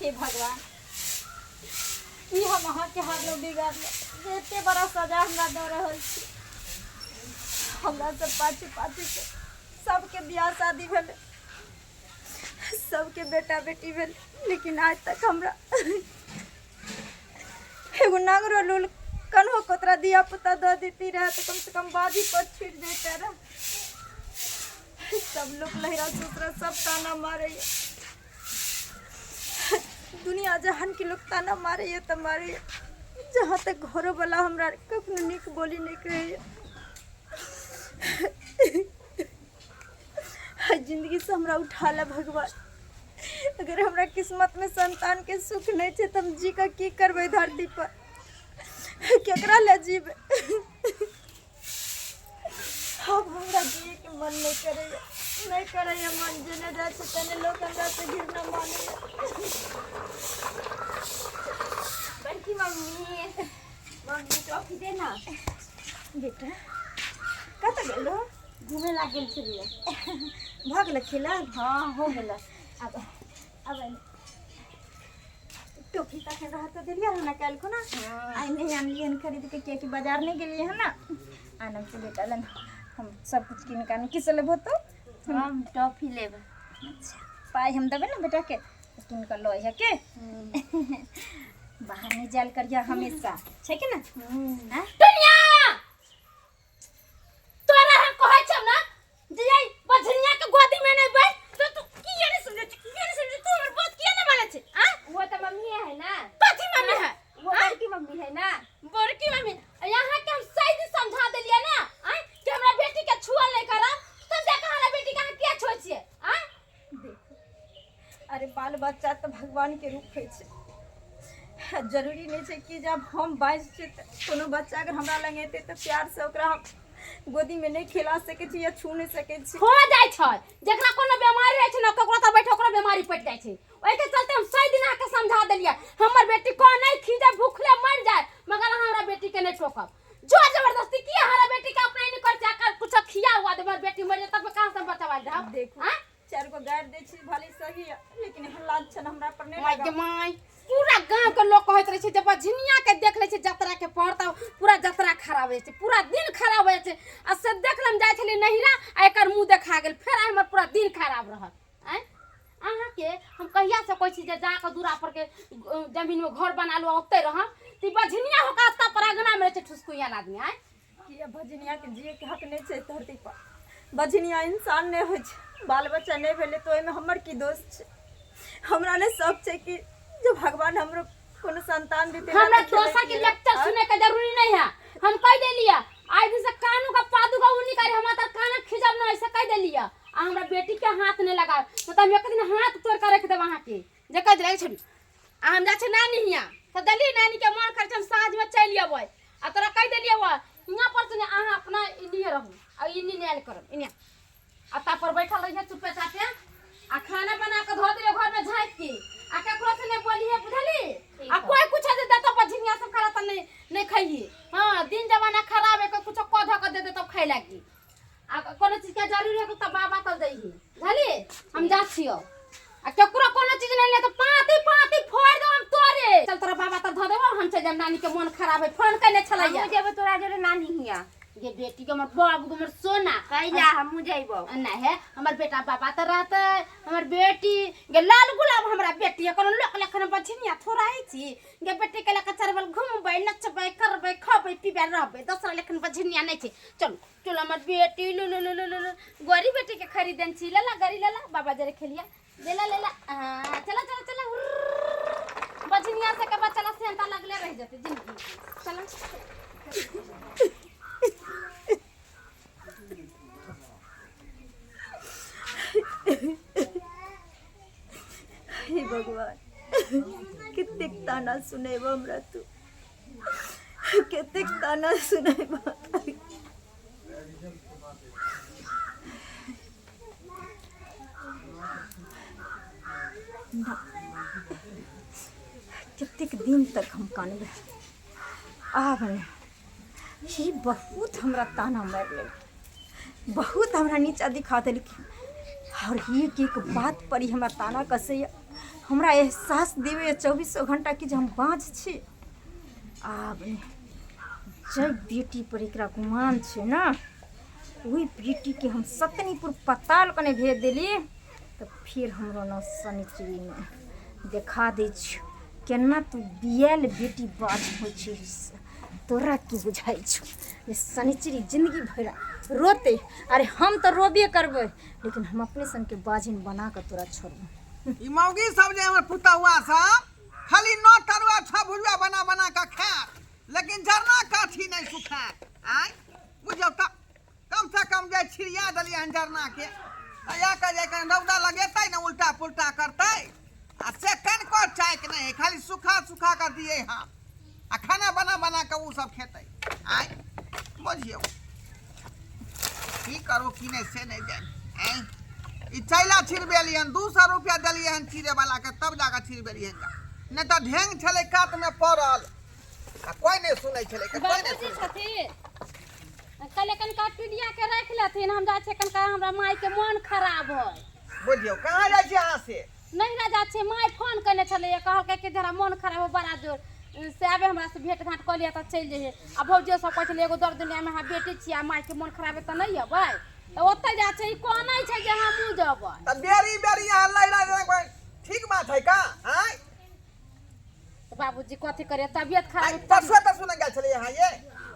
हे भगवान, की हम अहाँके हारलो बिगाड़लो जे एते बड़ा सजा हमरा दऽ रहल छी। हमरा सब पाछू पाछू के सबके बियाह शादी भेलै, सबके बेटा बेटी भेलै, लेकिन आज तक हमरा एगो नांगरो लूल कन्हो कोतरा धिया पुता दऽ देती रहे तऽ कम से कम बाजी पर छुटि जैते रहे। सब लोग लहरा सुसरा सब ताना मारैया, दुनिया जहान के लोग ताना मारैया तऽ मारैया, जहाँ तक घरो वाला हमरा कखनो नीक बोली नहि कहैया। जिंदगी से हमरा उठा ले भगवान, अगर हमरा किस्मत में संतान के सुख नहीं छै तऽ हम जी कऽ की करबै धरती पर, केकरा लए जीबै? अब हमरा जिए के मन नहीं करैया, नहीं करैया मन। जेने जाइ छै तेने लोक हमरा से घृणा मानैया। बड़की मम्मी, मम्मी टॉफी दे ना। बेटा कतऽ गेल रहो? घूमे ला गेल छलियै। भऽ गेलै खेलल? हाँ, हो गेलै। आब आब टोपी तखन रहत तऽ देलियै हन काल्हि खुना, आइ नहि आनलियै हन खरीद के, कियाकि बाजार नहि गेलियै हन ने। आनब से बेटा लन हम सब कुछ कीन के आनब। की सब लेबहो तू? हम टॉफी लेबै। अच्छा, पाइ हम देबै ने बेटाके, कीन कऽ लऽ अइहे के। बाहर नहि जायल करिहे हमेशा, छै कि ने? आँय? टुनिया, तोरा हम कहै छौ ना जे ये बझनिया के गोदी में नहीं बैठ, तो तू किया नहीं समझै छी? किया नहीं समझै तू? हमर बात किया नहीं मानै छी? आँ? वो तो मम्मी है ना। कथी मम्मी है? वो बड़की मम्मी है ना। बड़की मम्मी। यहाँ के हम सही दिन समझा देलियै ना, आँ, कि हमरा बेटी के छुअल नहीं करब, तब जाके हमरा बेटी के अहाँ किया छुअै छियै? आँ? देख, अरे बाल बच्चा तऽ भगवान के रूप होइ छै। जरूरी नहि छै कि जब हम बाजि छियै तऽ कोनो बच्चा अगर हमरा लग एतै तऽ प्यारसँ ओकरा हम गोदीमे नहि खेला सकै छी या छू नहि सकै छी। हो जाइ छै, जकरा कोनो बीमारी रहै छै ने, ककरो तऽ बैठे ओकरो बीमारी पड़ि जाइ छै। ओहिके चलते हम सही दिन अहाँके समझा देलियै, हमर बेटी को नहि खींचे, भूखले मरि जाए, मगर अहाँ हमरा बेटी के नहि टोकब। जोर जबरदस्ती की हमरा बेटी के अपना नहीं कर जाकर कुछ खिया हुआ दे, हमर बेटी मर जाए तब कहाँ से हम बचवा रहब? देखू, आँय? चारि गो गारि दै छी भले सही है, लेकिन एहन लांछन हमरा पर नहि my लगाउ। गे my, पूरा गांव के लोग कहैत रहै छै, जब बझनिया के देख लै छै जतरा के पहर तऽ पूरा जतरा खराब हो जाइ छै, पूरा दिन खराब हो जाइ छै। आ से देख हम जाइ छलियै नहिरा आ एकर मुँह देखा गेल, फेर आइ हमर पूरा दिन खराब रहल। आँय, अहाँके हम कहिया से कहै छी जे जाकऽ दूरा पर के जमीन में घर बना लू, ओतै रहब, तऽ ई बझनिया होकर ओतऽ पर अङ्गना में रहै छै ठुसकुइयान आदमी। आँय, किया बझनिया के जिए के हक नहि छै धरती पर? बझनिया इंसान नहि होइ छै। बाल बच्चा नहि भेलै तऽ ओहिमे हमर की दोष छै? हमरा नहि शौक छै कि जे भगवान हमरो कोनो संतान देतै। हमरा दोसर के लेक्चर सुने के जरूरी नहीं है। हम कह देलिए आइ दिन से कानू का पादू का उनी करे हमरा तर कान खिजब न, ऐसे कह देलिए। आ हमरा बेटी के हाथ नहीं लगाओ तो हम एक दिन हाथ तोड़ के रख देब अहाँ के, जे कह देले छोड़ी। आ हम जा छै नानी हियाँ तऽ देली नानी के मन करै छै हम साँझ में चलि अबै, आ तोरा कह देलिए वो हियाँ पर से अहाँ अपना इन्ने रहू आ इन्ने नहि आयल करब इन्ने, आ ता पर बैठल रहिए चुपे चापे, आ खाना बना के धो दियो घर में झाँकि के, आ ककरो से नहीं बोलिए, बुझली? आ कोई कुछ दे देतो पर झिंगिया सब खरा त नहीं नहीं खाइए। हाँ, दिन जमाना खराब है, कोई कुछ कह धऽ के दे देतो खाइ लागी, आ कोनो चीज के जरूरी है तो बाबा तब दैही, बुझली? हम जा छियो, आ केकरो कोनो चीज नहीं ले तो पाती पाती फोड़ दो हम तोरे। चल तोरा बाबा तब धो देबो, हम चल जाम, नानी के मन खराब है, फोन कइने छलैया। हमहूँ जेबै तोरा जोरे नानी हिया। गे बेटी के, हमर बाबू के, हमर सोना। कैला हमहूँ जइबो। नहीं है, हमर बेटा बाबा तो रहते, हमर बेटी गे लाल गुलाब, हमरा बेटी है, कोनो लोक लखन बझनिया थोड़ा ही छी। गे बेटी के लके चरबल घूमबै, नचबै, करबै, खबै, पीबै, रहबै, दोसरा लखन बझनिया नहीं छी। चलू चलो हमर बेटी, लो लो लो लो लो लो, गोरी बेटी के खरीदन छी, लेला गरी लेला, बाबा जरे खेलिया लेला लेला। हाँ, चला चला चला, बझनिया से के बच्चा ला सेंता लगले रह जते जिंदगी। चला। हे भगवान, कतेक ताना सुनेब हमरा तू, कतेक ताना सुनेब? कतेक दिन तक हम कानबै? आब नहि, ई बहुत हमरा ताना मारि लेलकै, बहुत हमरा नीचा दिखा देलकै, और एक एक बात पर ई हमरा ताना कसैए। हमरा एहसास देबैए चौबीसो घण्टा कि जे हम बाँझ छी। आब नहि, जाहि बेटीपर एकरा गुमान छै ने, ओहि बेटीके हम सतनीपुर पताल कने भेज देली तऽ फेर हमरो न शनिचरीमे देखा दै छियौ केना तू बियाल बेटी बाज होइ छै। तोरा की बुझाइ छौ जे शनिचरी जिन्दगी भरि रोते? अरे हम तऽ रोबे करबै, लेकिन हम अपने सनके बाजिन बना कऽ तोरा छोड़बै। ई मौगी सब जे हमर पुतहुआ सब खाली नौ तरुआ छह भुजुआ बना बना कऽ खायत, लेकिन जरना काठी नहि सुखायत। आँय बुझियौ तऽ कम से कम जे छिड़िया देलियै हन जरना के, तऽ के जे कनि रौदा लगेतै ने, उल्टा पुल्टा करतै आ से कनिको चाइक नहि है, खाली सुखा सुखा कऽ दियै हम आ खाना बना बना कऽ ओ सब खेतै। आँय बुझियौ की करू की नहि से नहि जानि। आँय ई चैला छिड़बेलियै हन, 200 रुपया देलियै हन चिड़े वाला के, तब जाकऽ छिड़बेलियै हन, नहि तऽ ढेंग छलै कातमे पड़ल आ कोइ नहि सुनै छलै, कोइ नहि बाबूजी सुनै। छथिन, कहले कनिका टुलिया के राखि लेथिन, हम जाइ छियै कनिका, हमरा माय के मोन खराब है। बुझियौ कहाँ जाइ छियै अहाँ से? नहिरा जाइ छियै, my phone कयने छलैए, कहलकै कि जरा मोन खराब हो बड़ा जोर से, आबे हमरा से भेंट घाँट कऽ लिअ तऽ चलि जइहे। आ भौजियो सब कहै छलै एगो दर दुनियामे अहाँ बेटी छियै आ मायके मोन खराब है तऽ नहि अबै, तऽ ओतहि जाइ छै। ई कहनै छै जे हमहूँ जेबै। तऽ बेरी बेरी अहाँ लैला जेबै, ठीक बात है का? आँय तऽ बाबूजी कथी करियै, तबियत खराब आइ परसुए तरसू ने गेल छलियै अहाँ ये?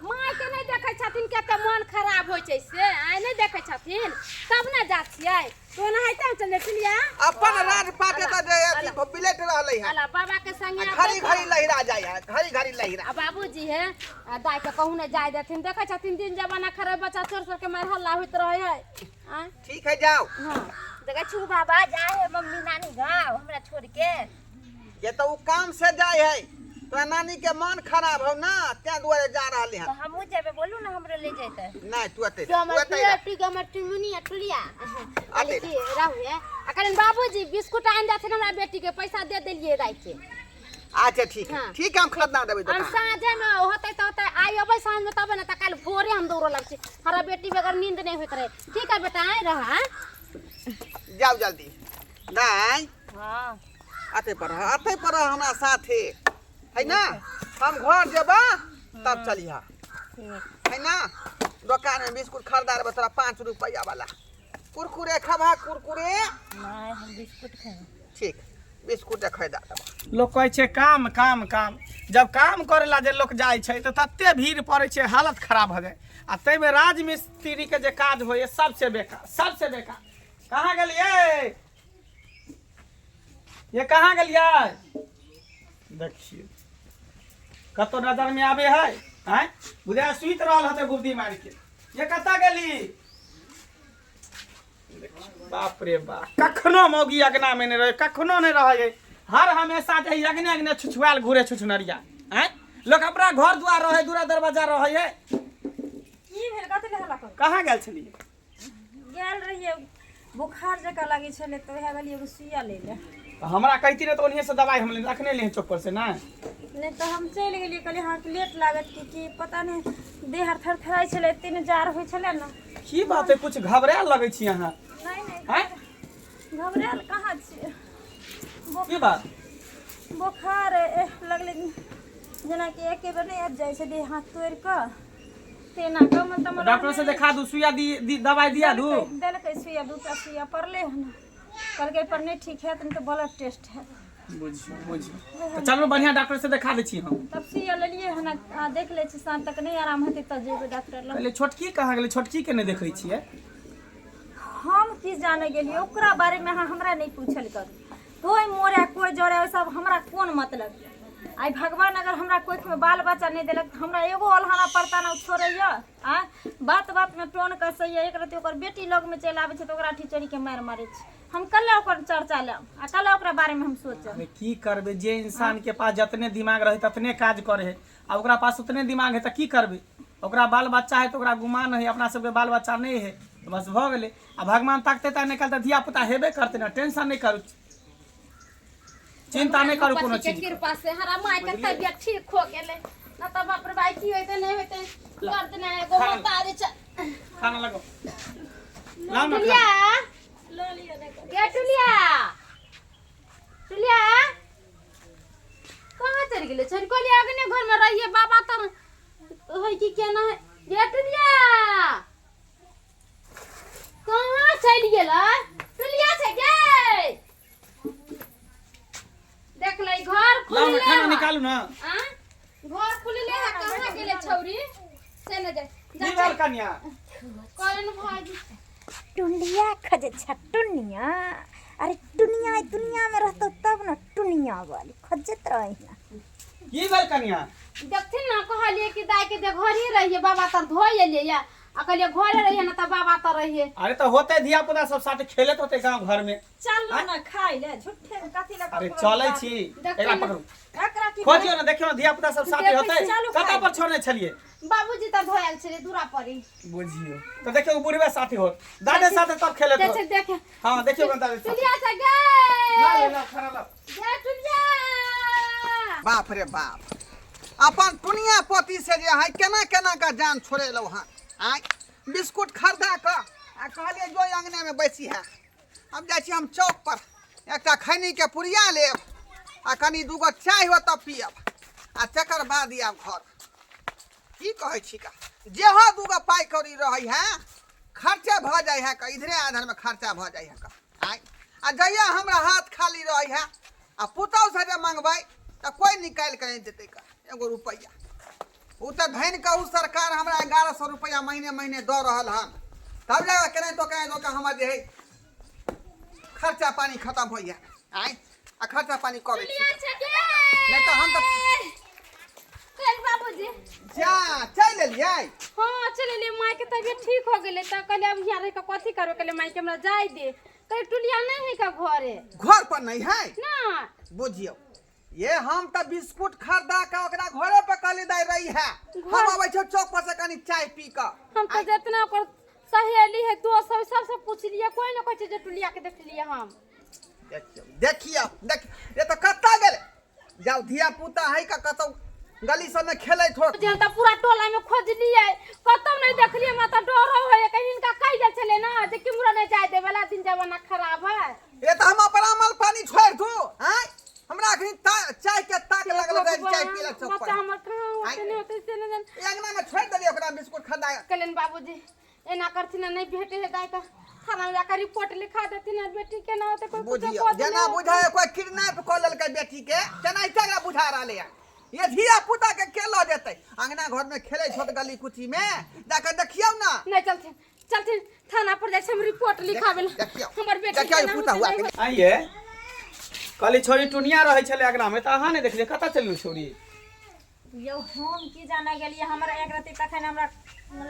मायके नहि देखै छथिन कते मोन खराब होइ छै से आइ नहि देखै छथिन तब ने जा छियै, तो ओनाहिते हम चलि जाइ छलियै। अपन राजपाट एतऽ जे अथी बिलटि रहलै हन। अला बाबा के संगे आ घड़ी घड़ी लहिरा जाइ है, घड़ी घड़ी लहिरा। आ बाबूजी हे, आ दाइ के कहूँ नहि जाय देथिन, देखै छथिन दिन जमाना खराब, बच्चा चोर सबके मारि हल्ला होइत रहै है। आँय ठीक है, जाओ। हँ देखै छु बाबा, जाए है मम्मी नानी गाँव हमरा छोड़ के। ये तो उ काम से जाय है, तोरा नानी के मन खराब हो ना, तें दुआरे जा रहले तऽ हन। हमहूँ जेबै, बोलू ने हमरो ले जेतै। नहीं, तू अते जो हमर तू अते रह। बेटी के हमर टुमुनी आ टुलिया अते की रहू हे। आ कहलियनि बाबूजी बिस्कुट आनि देथिन हमरा बेटी के, पैसा दे देलियै दाइ के। अच्छा ठीक है। हाँ। ठीक है, हम खरीदना देबै हम दुकान। साँझे में होतै तऽ होतै, आइ अबै साँझ में तबे ने, तऽ काल्हि भोरे हम दौड़ऽ लगै छी, हमरा बेटी बगैर नींद नहि होइत रहै। ठीक है बेटा, आइ रह। जाओ जल्दी। नहीं हाँ अते पर रह, अते पर रह हमरा साथे है ना, हम घर जेबा तब चलिहा। ठीक है ना। दोकान में बिस्कुट खरीदा लेबै तोरा, 5 रुपया वाला कुरकुरे खबा, कुरकुरे? नहि, हम बिस्कुट खेबै। ठीक, बिस्कुटे खरीदा देबा। लोक कहै छै काम काम काम, जब काम करे ला जे लोक जाइ छै तऽ तते भीड़ पड़ै छै, हालत खराब भऽ जाइ। आ ताहिमे राजमिस्त्रीके जे काज होइए सबसे बेकार, सबसे बेकार। कहाँ गेलियै ये, कहाँ गेलियै? देखियौ कतौ नजरमे आबै है? आँय बुझाय सुति रहल होतै गुब्दी मारि के। ये कतऽ गेली? बाप रे बाप, कखनो मौगी अगना में नहीं रहे, कखनो नहीं रहे, हर हमेशा जे अगने अगने छुछुआल घूरे छुछुनरिया। आँय लोक अपना घर दुआर रहे, दूरा दरवाजा रहे है। की भेल, कथी लए हल्ला करू? कहाँ गेल छलियै? गेल रहियै, बुखार जकाँ लागै छलै तऽ उएह गेलियै एगो सुइया लै लए। तऽ हमरा कहती ने तऽ ओन्हिए से दवाइ हम लेने अखने लेहे चौक पर से ने। नहि तऽ हम चलि गेलियै, कहलियै अहाँके लेट लागत कि की पता नहि, देह हाथ थरथराइ छलै, एते ने जाड़ होइ छलै ने। की बात है, कुछ घबरायल लगै छी अहाँ? नहि नहि। आँय घबरायल कहाँ छियै। की बात? बोखार लगलै, जेनाकि एके बेर नहि आबि जाइ छै देह हाथ तोड़ि कऽ तेना कऽ मतलब। डॉक्टर से देखा दू, सुइया दी, दी दवाई दिया दू। देलकै सुइया, दूटा सुइया पड़लै हन, कहलकै पर नहि ठीक हैत नहि तऽ ब्लड टेस्ट हैत। बुझियौ बुझियौ, तऽ चलू बढ़िआँ डॉक्टर से देखा दै छी हम। तब सुइया लेलियै हन आ देख लै छी, साँझ तक नहि आराम हेतै तऽ जेबै डॉक्टर लग। कहलियै छोटकी कहाँ गेलै, छोटकी के नहि देखै छियै। हम की जाने गेलियै ओकरा बारेमे, अहाँ हमरा नहि पूछल करू। कोइ मरे कोइ जरे, ओहि सब हमरा कोन मतलब। आइ भगवान अगर हमरा कोखिमे बाल बच्चा नहि देलक तऽ हमरा एगो अल्हाना पड़ता ने छोड़ैया। आ बात बातमे टोन कसैया, एक रति ओकर बेटी लगमे चलि आबै छै तऽ ओकरा ठिचोरीके मारि मारै छै। हम कल्हे ओकर चर्चा लेब आ कल्हे ओकरा बारेमे हम सोचब। अरे की करबै, जे इंसान के पास जतने दिमाग रहे ततने काज करे है, आ ओकरा पास उतने दिमाग है तऽ की करबै। ओकरा बाल बच्चा है तऽ ओकरा गुमान है, अपना सबके बाल बच्चा नहि है तऽ बस भऽ गेलै। आ भगवान ताकतै तऽ नहि काल्हि तऽ धिया पुता हेबे करतै ने। टेंशन नहि करू, चिंता नहि करू कोनो भगवती के चीज के। कृपा से हमरा माय के तबियत ठीक हो गेलै, न तऽ बाप रे भाई की होइते नहि होइते करते नहि एगो खाना। महतारी छै। खाना लगो, लाउ ना। टुलिया खाना लऽ लिअ ने। गे टुलिया। टुलिया कहाँ चलि गेलै छोड़ि? कहलियै अगने घरमे रहियै बाबा तर होइ कि केना है। ये टुलिया कहाँ चलि गेलै? टुलिया छै गे, देख ले घर लाउ खुलले ने खाना है। निकालू ना। आँ? घर खुलले है, कहाँ गेलै छौरी से न जाय की भेल कनिया? कहलन भाजी टुनिया खजे छ टुनिया। अरे टुनिया दुनिया में रहतो तब न टुनिया वाली खजत रही ना। की भेल कनिया? देखथिन ना, कहलिए कि दाई के दे घर ही रहिए, बाबा तर धोइ एलिए या आ कहलिए घरे रहिए ना त बाबा तर रहिए। अरे तो होते धिया पुता सब साथे खेलत होते गांव घर में। चलू ना खाइ ले, झूठे कथी लए अरे ककरो चलै बात- छी, देखियौ एकरा ने। पकड़ू, एकरा की खोजियौ ने, देखियौ ने धिया पुता सब साथे देखै होते। छी, चलू कतऽ खाइ। पर छोड़ने छलियै? बाबूजी त धोयल छलै दूरा पर ही। बुझियौ तो देखियौ बुढ़बे साथी होत, दादे साथे तब खेलत देख होत। देख। हाँ देखियौ कन दादे साथे। टुलिया छै गे, ला ले ला खाना ला। गे टुलिया। बाप रे बाप, अपन टुनिया पोती से जे है केना केना का जान छोड़ेलहुँ हन। आँय बिस्कुट खरीदा कऽ आ कहलियै जो अङ्गने में बैसी है, अब जाइ छी हम चौक पर, एकटा खैनी के पुड़िया लेब आ कनि दूगो चाय हो तब पियब आ तकर बाद आयब घर। की कहै छी का, जेहो दूगो पाइ कौड़ी रहै है खर्चे भऽ जाइ है का, इधरे आधर में खर्चा भऽ जाइ है का। आँय आ जहिया हमरा हाथ खाली रहै है आ पुतहु से जे मंगबै तऽ कोइ निकालि कऽ नहि देतै का एगो रुपैआ। ओ तऽ धनि के ओ सरकार हमरा 1100 रुपैआ महीने महीने दऽ रहल हन, तब जाके केनाहितो केनाहितो कऽ हमर जे है खर्चा पानी खतम होइए। आँय आ खर्चा पानी करै छी, टुलिया छै गे। नहि तऽ हम तऽ चल बाबूजी जा चलि एलियै। हाँ चलि एलियै, माय के तबियत ठीक हो गेलै तऽ कहलियै अब यहाँ रहि कऽ कथी करबै, कहलियै माय के हमरा जाय दे। कहलियै टुलिया नहि है का घरे? घर पर नहि है ना। बुझियौ ये हम तऽ बिस्कुट खरीदा कऽ ओकरा घरे पर कहली दाइ रही है, हम अबै छियौ चौक पर से कनि चाय पी कऽ। हम तऽ जितना ओकर सहेली है दोस्त है सबसे पूछलियै, कोई न कहै छै जे टुलिया के देखलियै हम। देखियौ देखियौ देख ये तऽ कतऽ गेलै? जाउ धिया पुता है का कतौ गली सबमे खेलैत होत। जे हम तऽ पूरा टोला में खोजलियै कतौ नहि देखलियै, हमरा तऽ डरो होइए कहीं हिनका कहि जाइ छलै ना जे केम्हरो नहि जाय देबै ला, दिन जमाना खराब है। ये तऽ हम अपन अमल पानी छोड़ि दू। आँय हमरा अखनी चाय के ताक लगल रहै, चाय पी ला चौक पर। बच्चा हमर कहाँ होतै नहि होतै से नहि जान। ई अंगना में छोड़ि देलियै ओकरा बिस्कुट खरीदा। कहलियनि बाबूजी एना करथिन नहि भेटे है दाइ तऽ थाना में जाकर रिपोर्ट लिखा देथिन, बेटी के ना होतै कोई कुछो बुझियौ कऽ देने जेना होतै। बुझाय कोई किडनैप कऽ लेलकै बेटी के तेनाहिते एकरा बुझा रहलै हन। ये धिया पुता के के लऽ जेतै? अंगना घर में खेलै छोट गली कुची में जाके देखियौ ना। नहीं चलथिन चलथिन थाना पर जाइ छै हम रिपोर्ट लिखाबै लए। देखियौ हमर बेटी देखियौ केना पुता होतै हुआ नहि के। आइये कहली छोरी टुनिया रहै छलै अगना में तऽ अहाँ नहि देखलियै, कतऽ चलि गेल छोरी? यौ हम की जाने गेलियै, हमरा एक रत्ती तखन हमरा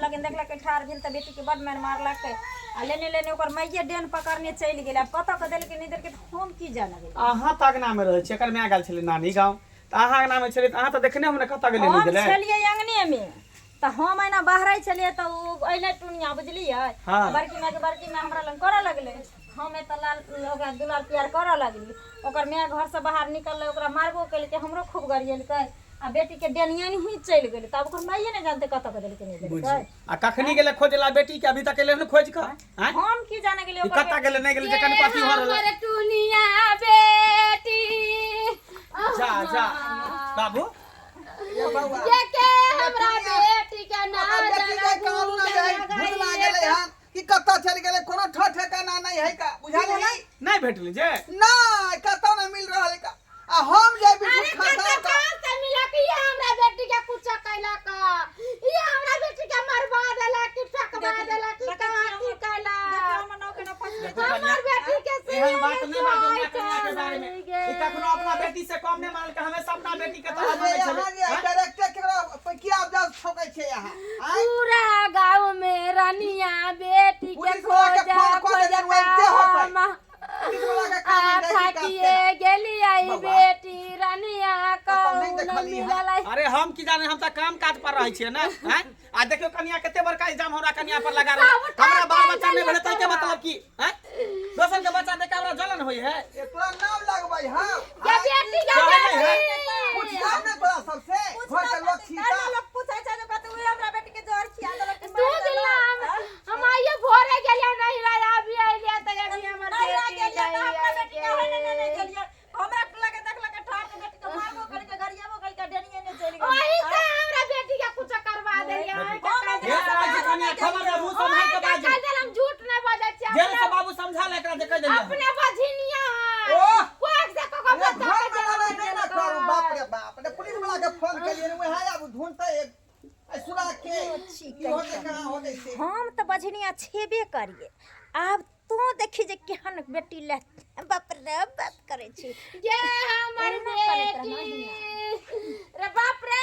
लगन देखलकै ठाढ़ भेल तऽ बेटीके बड्ड मारि मारलकै आ लेने लेने ओकर माइये डेन पकड़ने चलि गेलै। आब कतऽ के देलकै नहि देलकै तऽ हम की जाने गेलियै। अहाँ तऽ अगना में रहै छी, एकर माय गेल छलै नानी गाँव तऽ अहाँ अगना में छलियै तऽ अहाँ तऽ देखने हम ने कतऽ गेलै नहि हम गेलै। छलियै अंगने में तऽ हम एना बहरै छलियै तऽ ओ अयलै टुनिया बुझलियै। हाँ। बड़की मायके बड़की माय हमरा लग करऽ लगलै, हम एतऽ लाल ओकरा दुलार प्यार करऽ लगली। ओकर माय घरसँ बाहर निकललै, ओकरा मारबो केलकै, हमरो खूब गरियेलकै आ बेटीके डेनियन ही चलि गेलै। तब ओकर माइए नहि जानतै कतऽ के देलकै नहि देलकै। बुझियौ आ कखनी गेलै खोजला बेटी के, अभी तक एलै हन खोज कऽ? आँय हम की जाने गेलियै ई ओकर कतऽ गेलै नहि गेलै जे कनि कथी भऽ रहल। हमर टुनिया बेटी जा जा बाबू ये बौआ ये के हमरा बेटी के ना ओकर बेटी के कानून जे है भुतला गेलै हन कि कतऽ चलि गेलै, कोनो ठो ठेकाना नहि है का, बुझाली नहीं? नहि भेटलै जे नहि कतौ नहि मिल रहल है का। आ हम जे अरे बिस्कुट कतऽ खरीदा कऽ कहाँ से मिला कि ये हमरा बेटी के कुछ कैलक, ये हमरा बेटी के मरवा देलक कि फेकवा देलक कि कहाँ की कैलक? देखियौ हमर नाव केना फँसि गेल। हमर बेटी के एहन बात नहि बाजू हमरा कन्या के बारे में। गे। ई कखनो अपना बेटी से कम नहि मानलकै, हमेशा अपना बेटी के तरह अरे मानै यहाँ छलै। जे डायरेक्टर केकरो किया आवाज ठोकै छै यहाँ? आँय पूरा गाँव में रनिया बेटी के पुलिस वाला के खोजा फोन कऽ खोजा देलियनि, वैसे होतै। हम पुलिस वाला के काम आ है जाइ छी थाकिए काज गेलियै बौआ। बेटी रनिया कतौ नहि कौन देखलियै हन। मिललै। अरे हम की जाने, हम तऽ काम काज पर रहै छियै ने। आँय आ देखियौ कनिया कते बड़का इल्जाम हमरा कनिया पर लगा रहल। सबटा हमरा बाल बच्चा नहि कहि भेलै ताहिके मतलब की? आँय दोसर के बच्चा देख के हमरा जलन होइ है? ये तोरा नाम लगबै हौ? ये बेटी के कहै नहि है। बेटी पूछताव नहि तोरा सबसे घर के लोग छी पूछना तऽ लोग पूछै छै जे कहतै उहे हमरा बेटी के जहर खिया देलक कि दू मारि दिन देलक। हम हम आइए भोरे गेलियै नहीं रहा, अभी अइलियै तऽ अभी हमर नहीं रह बेटी गेलियै तऽ नहीं हमरा बेटी आइ कहै नहि गेल। नहि गेलियै। हम बझनिया छेबे करिए, आब तू देखी जे केहन बेटी ले बाप रे बाप करै छी। ये हमर एना करैत बेटी रहना। रे बाप रे।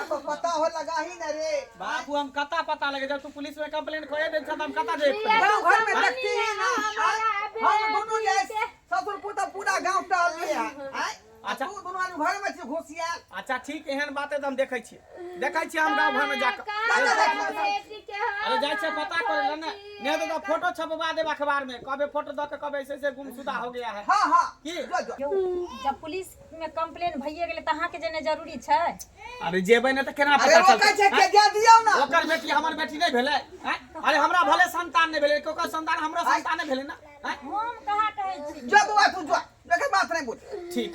तो पता हो लगा ही न रे। बापू हम कता पता लगे, जब तू पुलिस में कंप्लेन खोए दे हम कता देख। गाँव घर में देखती है ना, हम दोनों जाए ससुर पुता पूरा गाँव टहल लिया। अच्छा। तू दोनों आदमी घर में छी घुसिया। अच्छा ठीक, एहन बात है तो हम देखै छियै, देखै छियै हम गाँव घर में जाकर। अरे जाइ छियै पता करे ला ने, नहीं तो फोटो छपवा देब अखबार में, कबे फोटो दऽ के कबे ऐसे ऐसे गुमशुदा हो गया है। हाँ हाँ की? जो जो यौ, जब पुलिस में कंप्लेन भइए गेलै तऽ अहाँके जेना जरूरी छै? अरे जेबै ने तऽ केना अरे पता रोकै चलतै? छै के जा दियौ ना। ओकर बेटी हमर बेटी नहि भेलै? आँय? अरे हमरा भले संतान नहि भेलै, ओकर संतान हमरो संतान नहि भेलै ना? आँय? हम कहाँ कहै छी। जो बौआ तू जो, देखे बात नहीं बुझ। ठीक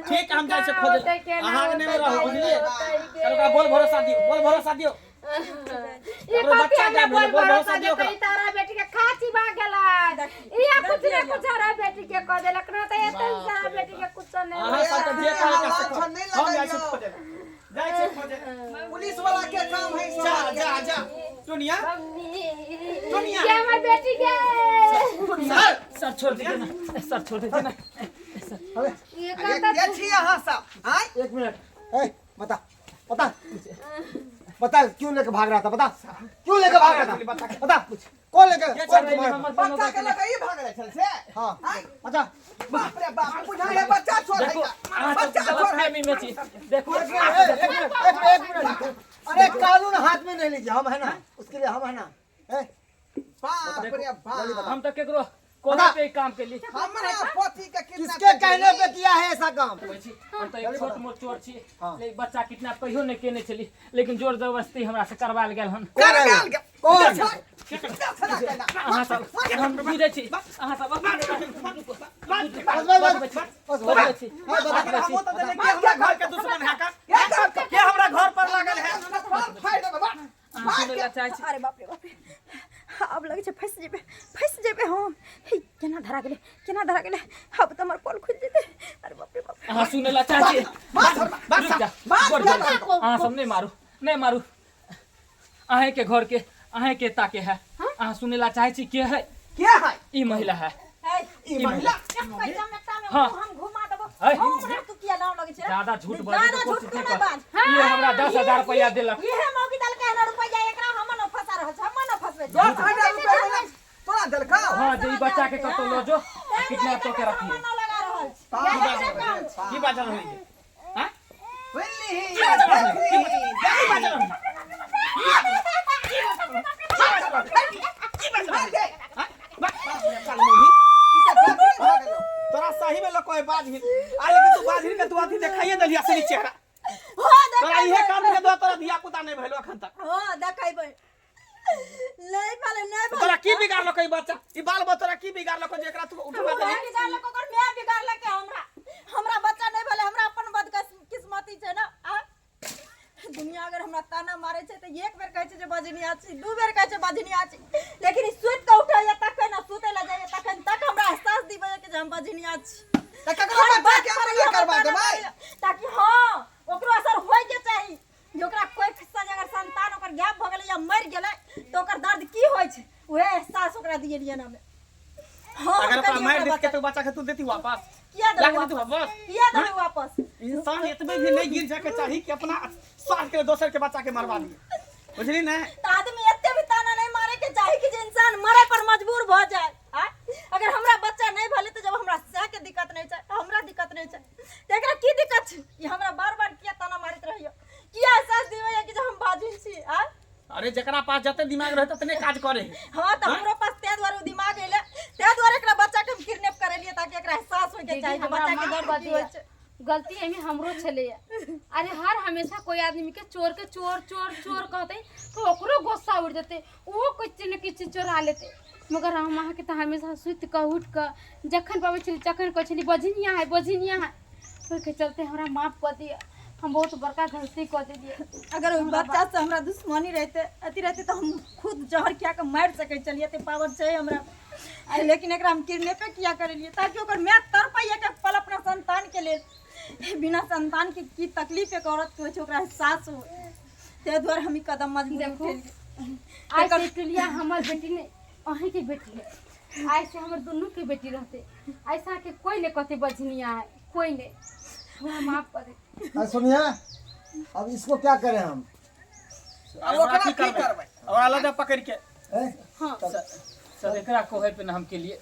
ठीक, हम जाइ छियै खोजै, अहाँ नहि रहू, बुझलियै? चल ओकरा बोल भरोसा दियौ, बोल भरोसा दियौ। ये ओकरो कथी बच्चा हमरा गायब बोल भेलै, बोल भरोसा भरोसा दियौ देतै? ओकरा। तारा बेटी के खाची भा गेलै, इहे कुछ ने कुछ हरा बेटी के कह देलक ना, तऽ एते सारा बेटी के कुछ नहीं। अहाँ सबके जे कहै के से लाछन नहि कहू। हम जाइ छियै लगैयौ। खोजै, जाइ छियै खोजै। पुलिस वाला के काम है जा जा जा टुनिया, टुनिया। ये हमर बेटी के सर सर छोड़ दीजिए ना, सर छोड़ दीजिए ना। ये अरे कहता के छी अहाँ सब? आँय? एक मिनट, ए, बता बता बता, क्यों लेके भाग रहा था? बता क्यों लेके भाग रहा था? बता कौन लेके, कौन तुम्हारा बच्चा के लके ई भाग रहल छल से? हाँ। आँय? अच्छा। बाप रे बाप, बुझाइ है बच्चा चोर है। देखो अहाँ सब बच्चा गलत चोर है। फहमी में छी। देखो एक मिनट, एक मिनट, एक मिनट, अरे कानून हाथ में नहीं लीजिए, हम है ना उसके लिए, हम है ना। ए, बाप रे बाप, हम तो केकरो कोना पे काम के लिए हमरा पति के किडनैप किसके कहने पे किया है ऐसा काम? हम तो एक छोट मोट चोर छी, हाँ। लेकिन बच्चा किडनैप कहियो नहीं केने छली, लेकिन जोर जबरदस्ती हमरा से करवाल गेल हन। कौन है वो? कौन? अहाँ सब हम बुझै छी, अहाँ सब बस बस बस बस बजबै छी। हाँ, बता। हमहूँ तऽ देले कि हमरा घर के दुश्मन है का? के हमरा घर पर लागल है? अहाँ सुनै ला चाहै छी? अरे बाप रे बाप रे, आब लगै छै फँसि जेबै, फँसि जेबै हम। हे, केना धरा गेलै, केना धरा गेलै? आब तऽ हमर पोल खुलि जेतै। अरे बाप रे बाप। अहाँ सुनै ला चाहै छी? रुक जा, गोर जोड़। अहाँ सब नहीं मारू, नहीं मारू। अहें के घर के अहें के ताके है। अहाँ सुनै ला चाहै छी के है? के है? ई महिला है। हे, ई महिला? हाँ। हम घुमा देबो। है। हम रे, तू किया नाम लगै छै रे? ज्यादा झूठ बाजै ज्यादा के झूठ कोशिश तू नहीं नहि कर। बाज। ये हमरा 10,000 रुपया देलक। इहे मौगी देलकै हन रुपैया, एकरा हम न फंसा रहल छी, हम न फंसबै छी। 10,000 रुपया देलक, तोरा देलकौ? हाँ, जे ई बच्चा के कतौ लऽ जो, किडनैप कऽ के रखिए। हम न लगा रहल छी। की बाजल रहै? आँय? सुनलिही, देखलिही। की बाजल रहै? आँय? ई तऽ देखली भऽ गेलौ। तोरा सही में लको है बाजहिन आ, लेकिन तू बाजहिन के तू अथी देखाइए देलही असली चेहरा। हाँ, तोरा इहे काम के दुआ तोरा धिया पुता नहीं भेलो अखन तक। हाँ, देखेबै। नहीं भेलै, नहीं भेलै। तोरा की बिगाड़लको ई बच्चा, ई बाल बच्चा तोरा की बिगाड़लको जे एकरा तू उठवा हमरा देलही? बिगाड़लक ओकर माय, बिगाड़लक हमरा। हमरा बच्चा नहीं भेलै, हमरा अपन बदकिस्मती छै ने। आ दुनिया अगर हमरा ताना मारै छै तऽ एक बेर कहै छै जे बजनिया छी, दू बेर कहै छै बजनिया छी, लेकिन ई सुति कऽ उठैया तखन आ सुतै लए जाइया तखन तक हमरा एहसास दिबैया कि जे हम बजनिया छी। तऽ ककरो हर बच्चा बात के पर अपने ई हमरा करवा ताना देबै? मारैया, ताकि हाँ ओकरो असर होय के चाही जे ओकरा कोई खिस्सा जे अगर संतान ओकर गायब भऽ गेलै या मरि गेलै तऽ ओकर दर्द की होइ छै, उएह एहसास ओकरा दिएलियै हन हमे। हाँ, हम अगर ओकरा कहियै मारि ओकरा देत बच्चा तो बच्चा के तू देती वापस? किया लाके देबै देती वापस? वापस? किया देबै वापस? इंसान एतबे भी नहीं गिर जाके चाही कि अपना स्वार्थ के लिए दोसर के बच्चा के मरवा दिए, बुझली ने? तऽ आदमी एते भी ताना नहीं मारे के चाही कि जे इंसान मरे पर मजबूर भऽ जाए। आँय? अगर हमरा बच्चा नहीं भेलै तऽ जब हमरा सएह के दिक्कत नहीं छै, हमरा दिक्कत नहीं छै, तऽ एकरा की दिक्कत छै? ई हमरा बार बार किया ताना मारैत रहैया, किया एहसास दिबैया कि जे हम बाजिन छी? आँय? अरे जकरा पास जते दिमाग रहे ततने काज करे है। हाँ, तऽ हमरो पास ताहि दुआरे ओ दिमाग एलै, ताहि दुआरे एकरा बच्चा के हम किडनैप करेलियै, ताकि एकरा एहसास होय के दीदी, चाही जे हमरा बच्चा के माफ दर्द कऽ की होइ दिअ। छै। गलती एहिमे हमरो छलैया। अरे हर हमेशा कोई आदमी के चोर के चोर चोर चोर कहते तो ओकरो गुस्सा उड़ जेतै, ओहो किछु ने किछु चोरा लेतै। मगर हम अहाँके तऽ हमेशा सुति कऽ उठि कऽ जखन पबै छली तखन कहै छली बझनिया है, बझनिया है। ओहिके चलते हमरा माफ कऽ दिअ, हम बहुत बड़का गलती कऽ देलियै। अगर ओहि बच्चा से हमरा दुश्मनी रहते, अथी रहते, तऽ हम खुद जहर खिया कऽ मारि सकै छलियै, एते पावर छै हमरा। लेकिन एकरा हम किडनैपे किया करेलियै? ताकि ओकर माय तड़पैया के पल अपना संतान के लेल। बिना संतान के की तकलीफ एक औरत के होइ छै, ओकरा एहसास हो, ताहि दुआरे हम ई कदम मजबूरी देखू उठेलियै। आइ से टुलिया हमर बेटी ने अहीं के बेटी है। आइ से हमर दुनू के बेटी रहते। ऐसा के कोई ने कहते बझनिया है, कोई ने। हमरा माफ कर दे। अरे सुनिए, अब इसको क्या करें हम? अब ओकरा की करबै? ओकरा लऽ जा पकड़ के। हैं? हाँ। सर एकरा कहै पे ना हम के लिए।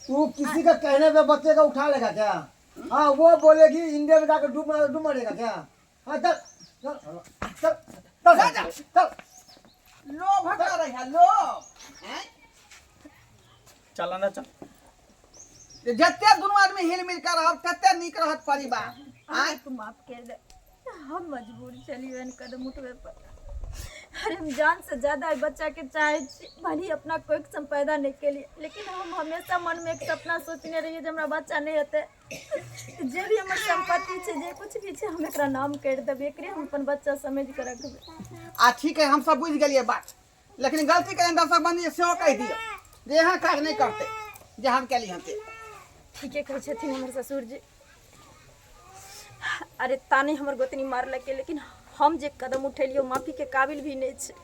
तू किसी का कहने पे बच्चे का उठा लेगा क्या? हाँ वो बोलेगी इंडिया में जाकर डूब डूब मरेगा क्या? हाँ चल चल चल चल चल। लोभ करै है लोभ। आँय? चल अंदर चल। जते दुनू आदमी हिल मिल के रहब तते नीक रहत परिवार। आँय? तू माफ कर दे, हम मजबूर चलिए कदम उठबे पर। अरे हम जान से ज्यादा एहि बच्चा के चाहे छी, भले ही अपना कोई सम पैदा नहीं के लिए, लेकिन हम हमेशा मन में एक सपना सोचने रहिए जे हमरा बच्चा नहीं हेतै तऽ जे भी हमर संपत्ति छै, जे कुछ भी छै, हम एकरा नाम करि देबै, एकरे हम अपन बच्चा समझि कऽ रखबै। आ ठीक है, हम सब बुझि गेलियै बात, लेकिन गलती करें दर्शक बंदी सेहो कहि दियौ जे यहाँ काज नहि करतै जे हम केली हन से। ठीके कहै छथिन हमर ससुर जी। अरे ताने हमर गोतनी मारलकै, लेकिन हम जे कदम उठेलियै ओ माफीके काबिल भी नहि छै।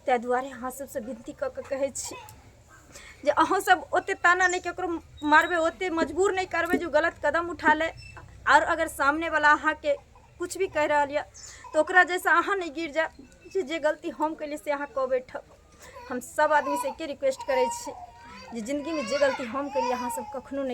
ताहि दुआरे अहाँ सबसँ विनती कऽ कऽ कहै छी जे अहूँ सब ओते ताना नहि ककरो मारबै, ओते मजबूर नहि करबै जे ओ गलत कदम उठा ले। आओर अगर सामनेवला अहाँके कुछ भी कहि रहल यऽ तऽ ओकरा जैसे अहाँ नहि गिर जायब जे जे गलती हम केलियै से अहाँ कऽ बैठब। हम सब आदमीसँ एके रिक्वेस्ट करै छी जे जिन्दगीमे जे गलती हम केलियै अहाँ सब कखनो नहि